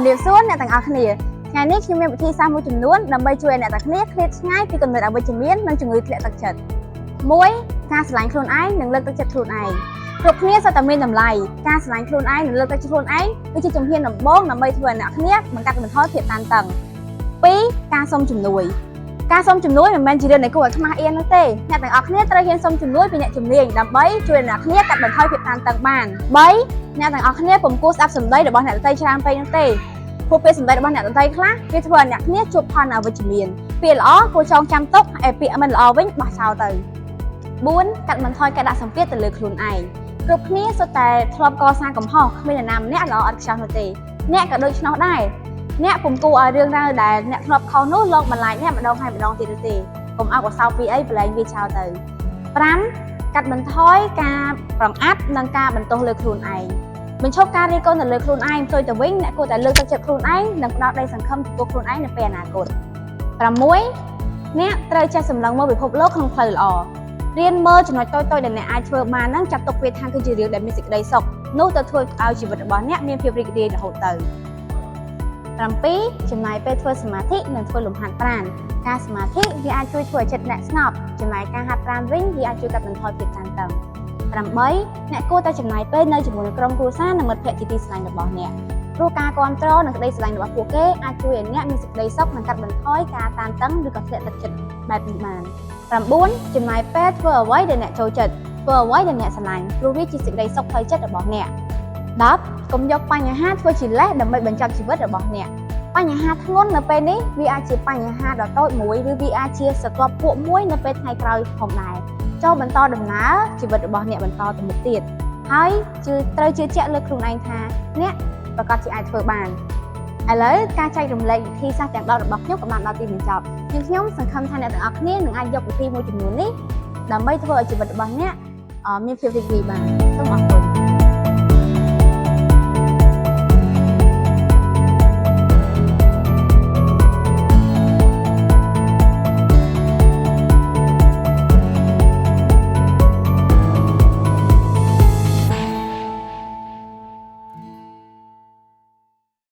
ជំរាបសួរអ្នកទាំងអស់គ្នាថ្ងៃនេះខ្ញុំមានវិធីសាស្ត្រមួយចំនួនដើម្បីជួយឲ្យអ្នកទាំងគ្នាឃ្លាតឆ្ងាយពីគំនិតអវិជ្ជមាននិងជំងឺធ្លាក់ទឹកចិត្ត1ការស្រឡាញ់ខ្លួនឯងនិងលើកទឹកចិត្តខ្លួនឯងគ្រប់គ្នាសុទ្ធតែមានតម្លៃការស្រឡាញ់ខ្លួនឯងនិងលើកទឹកចិត្តខ្លួនឯងគឺជាជំហានដំបូងដើម្បីធ្វើឲ្យអ្នកគ្នាបង្កាត់បន្ថយភាពតានតឹង2ការសុំជំនួយការសុំជំនួយមិនមែនជារឿងដែលគួរឲ្យខ្មាស់អៀននោះទេអ្នកទាំងអស់គ្នាត្រូវហ៊ានសុំជំនួយពីអ្នកជំនាញដើម្បីជួយឲ្យអ្នកគ្នាកាត់បន្ថយភាពតានតឹងបាន3អ្នកទាំងអស់គ្នាពុំគួរស្ដាប់សម្ដីរបស់អ្នកដទៃច្រើនពេកនោះទេព្រោះពាក្យសម្ដីរបស់អ្នកដទៃខ្លះវាធ្វើឲ្យអ្នកគ្នាជួបផលអវិជ្ជមានពាក្យល្អគួរចងចាំទុកឯពាក្យមិនល្អវិញបោះចោលទៅ4កាត់បន្ថយការដាក់សម្ពាធទៅលើខ្លួនឯងគ្រប់គ្នាសុទ្ធតែធ្លាប់កសាងកំហុសគ្មាននរណាម្នាក់ល្អឥតខ្ចោះនោះទេអ្នកក៏ដូច្នោះដែរអ្នកពុំគួរឲ្យរឿងរ៉ាវដែលអ្នកធ្លាប់ខុសនោះលងបន្លាចអ្នកម្ដងហើយម្ដងទៀតនោះទេកុំឲ្យកសោពីអីប្រឡែងវាចោលទៅ5កាត់បន្ថយការប្រអាប់និងការបន្ទោសលើខ្លួនឯងបញ្ឈប់ការរិះគន់ទៅលើខ្លួនឯងផ្ទុយទៅវិញអ្នកគួរតែលើកទឹកចិត្តខ្លួនឯងនិងផ្ដល់ក្តីសង្ឃឹមចំពោះខ្លួនឯងនៅពេលអនាគត6អ្នកត្រូវចេះសម្លឹងមើលពិភពលោកក្នុងផ្លូវល្អរៀនមើលចំណុចតូចៗដែលអ្នកអាចធ្វើបានហ្នឹងចាត់ទុកវាថាគឺជារឿងដែលមានសេចក្តីសុខនោះទៅធ្វើឲ្យជីវិតរបស់អ្នកមានភាពរីករាយរហូតទៅ7ចំណាយពេលធ្វើសមាធិនិងធ្វើលំហាត់ប្រាណការសមាធិវាអាចជួយធ្វើឲ្យចិត្តអ្នកស្ងប់ចំណែកការហាត់ប្រាណវិញវាអាចជួយកាត់បន្ថយភាពតានតឹង8អ្នកគួរតែចំណាយពេលនៅជាមួយនឹងក្រុមគ្រួសារនិងមិត្តភក្តិជាទីស្រឡាញ់របស់អ្នកព្រោះការគាំទ្រនិងក្តីស្រឡាញ់របស់ពួកគេអាចជួយឲ្យអ្នកមានសេចក្តីសុខនិងកាត់បន្ថយការតានតឹងឬក៏ធ្លាក់ទឹកចិត្តបែបនេះបាន9ចំណាយពេលធ្វើអ្វីដែលអ្នកចូលចិត្តធ្វើអ្វីដែលអ្នកស្រឡាញ់ព្រោះវាជាសេចក្តីសុខផ្លូវចិត្តរបស់អ្នក10កុំយកបញ្ហាធ្វើជាលេសដើម្បីបញ្ចប់ជីវិតរបស់អ្នកបញ្ហាធ្ងន់នៅពេលនេះវាអាចជាបញ្ហាដ៏តូចមួយឬវាអាចជាស្រទាប់ពួកមួយនៅពេលថ្ងៃក្រោយផងដែរចូលបន្តដំណើរជីវិតរបស់អ្នកបន្តទៅមុខទៀតហើយជឿត្រូវជឿជាក់លើខ្លួនឯងថាអ្នកប្រាកដជាអាចធ្វើបានឥឡូវការចែករំលែកវិធីសាស្ត្រទាំង10របស់ខ្ញុំក៏បានដល់ទីបញ្ចប់ខ្ញុំខ្ញុំសង្ឃឹមថាអ្នកទាំងអស់គ្នានឹងអាចយកវិធីមួយចំនួននេះដើម្បីធ្វើឲ្យជីវិតរបស់អ្នកមានភាពរីករាយបានសូមអរគុណ។